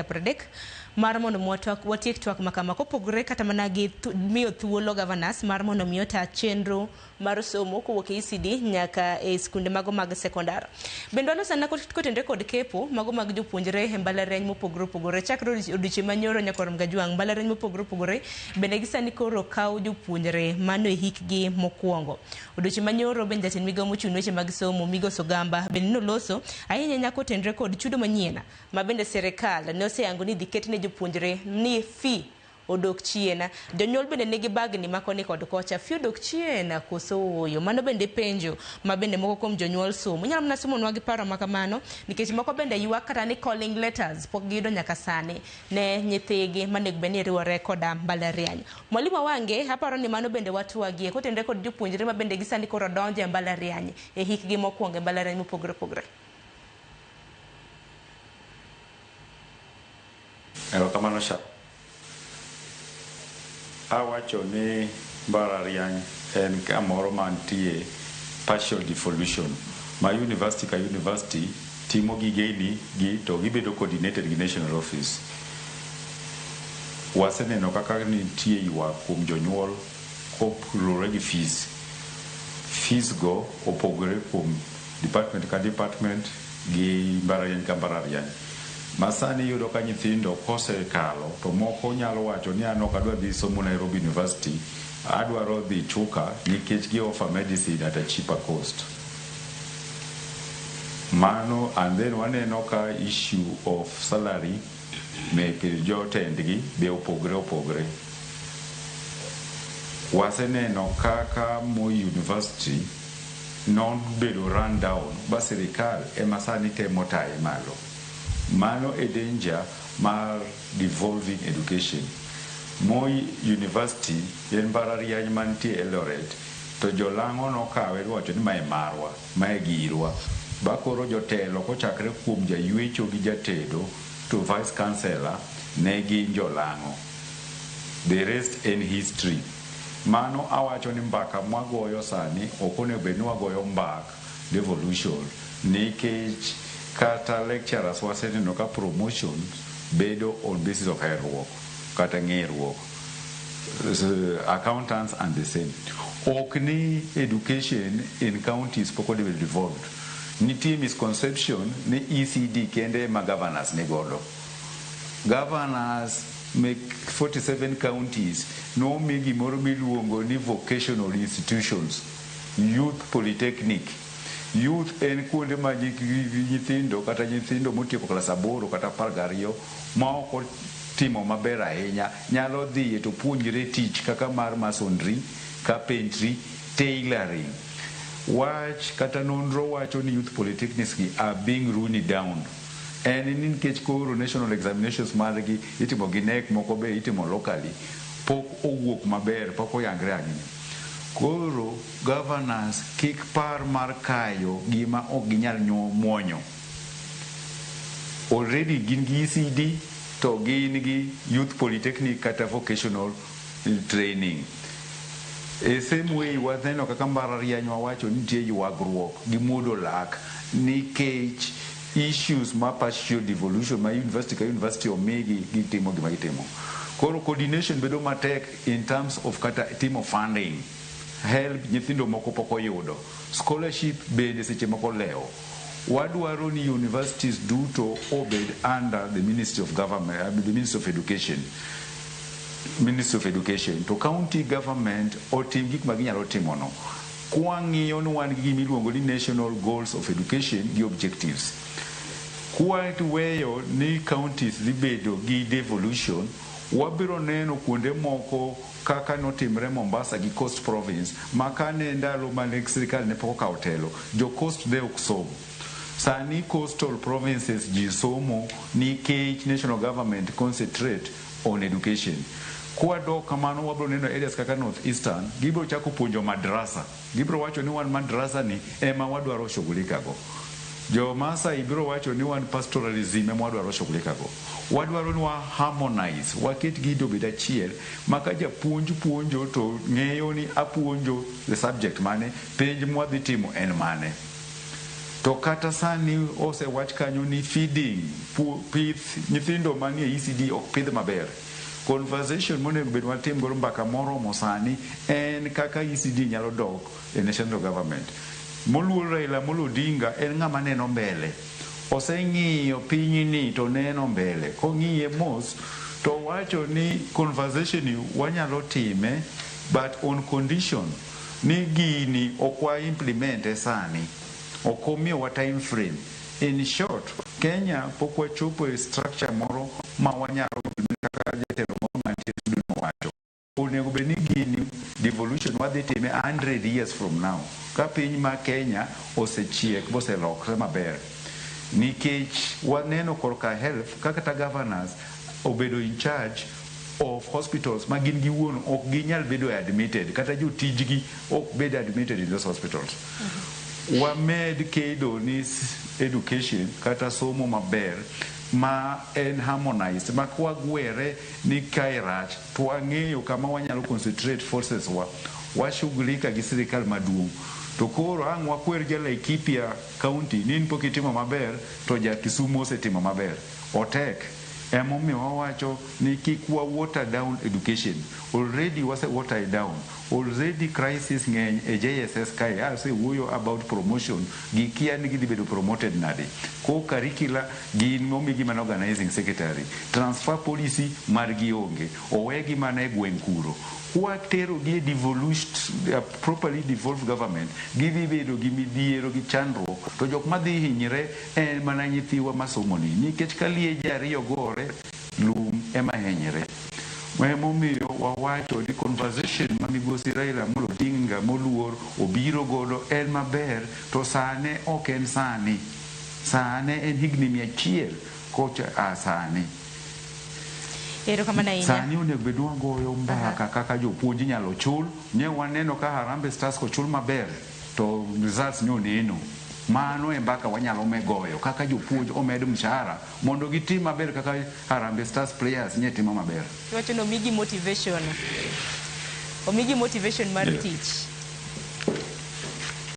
30 mar mondo mi watiek twak makama kopogore kata mana gi miyo thuolo governors mar mondo mi ota chenro mar somo kowuok e ECD nyaka e skunde mago mag sekondar. Bende waloso na kotenore kod kepo mago mag jopuonjre e mbalariany mopogore opogore chakre odiochieng' manyoro nyaka orom gajwang' mbalariany mopogore opogore bende gisani koro kawo jopuonjre mano e hikgi mokwongo. Odiochieng' manyoro bende jatend migao mochung' ne weche mag somo Migosi Ogamba bende noloso ahinya nyaka otenre kod chudo manyien ma bende sirikal ne oseyango ni dhi ket ne jopuonjre ni fee odok chien. Jonyuol bende nigi bagni ma koni kod kocha, fee odok chien koso ooyo? Mano bende penjo ma bende moko kuom jonyuol somo. Inyalo mana somonwa gi paro ma kamano nikech moko bende ywak kata ni calling letters pok giyudo nyaka sani ne nyithigi manego bed ni riwore koda mbalariany. Mwalimu Awange, aparo ni mano bende watwagie kotenre kod jopuonjre ma bende gisani koro donjo e mbalariany e hikgi mokwongo e mbalariany mopogore opogore. Erokamano sha. Awacho ni mbalariany en kamoro mantie partial devolution ma university ka university timo gigeni gi to gibedo coordinated gi national office. Waseneno kaka nitie ywak kuom jonyuol kopogore gi fees. Fees go opogore kuom department ka department gi mbalariany ka mbalariany. Masani iyudo ka nyithindo kosekalo to moko nyalo wacho ni an ok adwa dhi somo Nairobi University, adwaro dhi Chuka nikech gi offer medicine at a cheaper cost. Mano and then waneno ka issue of salary mek jotendgi be opogre opogre. Waseneno kaka Moi University nobedo run down ba sirikal ema sani temo taye malo. Mano e danger mar devolving education. Moi University en mbalariany mantie Eldoret to jolang'o nokawe giwacho ni mae marwa, mae girwa. Ba koro jotelo kochakre kuom jaywecho gi jatedo to vice chancellor ne gin jolang'o. The rest en history. Mano awacho ni mbaka mwagoyo sani ok onego bed ni wagoyo mbak devolution nikech kata lecturers waseneno ka promotion bedo on basis of herruok kata ng'eruok. Accountants and the same. Ok ni education in counties pok obedo devolved. Nitie misconception ni ECD kende ema governors ni godo. Governors mek 47 counties nomi gimoro miluongo ni vocational institutions, youth polytechnic. Youth en kuonde ma nyithindo kata nyithindo motieko klas 8 kata 12 ma ok otimo maber ahinya nyalo dhiye to puonjre tich kaka mar masonry, carpentry, tailoring. Wach kata nonro wacho ni youth polytechnics gi are being ruined down. En ni nikech koro national examinations margi itimo gi KNEC moko be itimo locally pok owuok maber pok oyangre ahinya. Koro governors kik par mar kayo gima ok ginyal muonyo. Already gin gi ECD to gin gi youth polytechnic kata vocational training. E same way waneno kaka mbalariany wawacho ni nitie ywagruok gi muodo lak nikech issues ma partial devolution ma university ka university omigi gitimo gima gitimo. Koro coordination bedo matek in terms of kata timo funding. Help nyithindo moko pok oyudo. Scholarship bende seche moko lewo. Wadwaro ni universities duto obed under the Ministry of Government, the Ministry of Education. Ministry of Education to county government otim gik ma ginyalo timo no. Kwang'iyo ni wan gi gima iluongo ni national goals of education gi objectives. Kwaweyo ni counties dhi bedo gi devolution, wabiro neno kuonde moko kaka notimre Mombasa gi Coast Province ma kane ndalo mane sirikal ne pok okawo telo, jo Coast ne ok som. Sani coastal provinces ji somo nikech national government concentrate on education. Kwadok kamano wabiro neno areas kaka North Eastern, gibiro chako puonjo madrasa. Gibiro wacho ni wan madrasa ni ema wadwaro shughulika go. Jo Masai biro wacho ni wan pastoralism ema wadwaro shughulika go. Wadwaro ni wa harmonize, waket gido obed achiel ma ka japuonj puonjo to ng'eyo ni apuonjo the subject mane, penj mwadhi timo en mane. To kata sani osewach kanyo ni feeding, pith nyithindo manie ECD ok pidh maber. Conversation monego bed watim godo mbaka moromo sani en kaka ECD nyalo dok e national government. Moluor Raila Amolo Odinga en ng'ama neno mbele. Oseng'iyo pinyni to neno mbele. Kong'iye mos to wacho ni conversation ni wanyalo time, but on condition ni gini ok wa implement e sani. Ok omiyowa time frame. In short, Kenya pok wachopo e structure moro ma wanyalo implement kaka jatelo moro mantie e studio nowacho. Onego bed ni gini devolution wadhi time 100 years from now ka piny ma Kenya osechiek boselokre maber, nikech waneno korka health ka kata governors obedo in charge of hospitals ma gin giwuon ok ginyal bedo admitted, kata jotijgi ok bed admitted in those hospitals. Wamed kedo ni education kata somo maber ma en harmonized, ma kwagwere ni kae rach to wang'eyo kama wanyalo concentrate forces wa, washughulika gi sirikal maduong'. To koro ang' wakwer ja Laikipia County ni in pok itimo maber to ja Kisumu osetimo maber, otek. Emomiyo wawacho ni kik wa water down education. Already wase water it down. Already crisis ng'eny e JSS kae. Asewuoyo about promotion, gikia ni gidhi bedo promoted nade. Ko curricula gin omigi mana organizing secretary, transfer policy margi onge, owegi mana e gweng' kuro. Kwatero gi e devolution, properly devolved government, gidhi bedo gi midhiero gi chandruok, to jok madhi hinyre en mana nyithiwa masomoni, nikech ka lieje ariyo gore, lum ema hinyre. Emomiyo wawacho ni conversation ma migosi Raila Amolo Odinga moluor obiro godo en maber, to sane ok en sani. Sane en higni 100 kocha a sani. Erokamano ahinya. Sani onego bed ni wagoyo mbaka kaka jopuonj inyalo chul. Ne waneno ka Harambee Stars kochul maber to results ne oneno. Mano e mbaka wanyalo me goyo kaka jopuonj omed mshahara mondo gitim maber kaka Harambee Stars players nye timo maber. Iwacho ni omigi motivation, omigi motivation mar tich.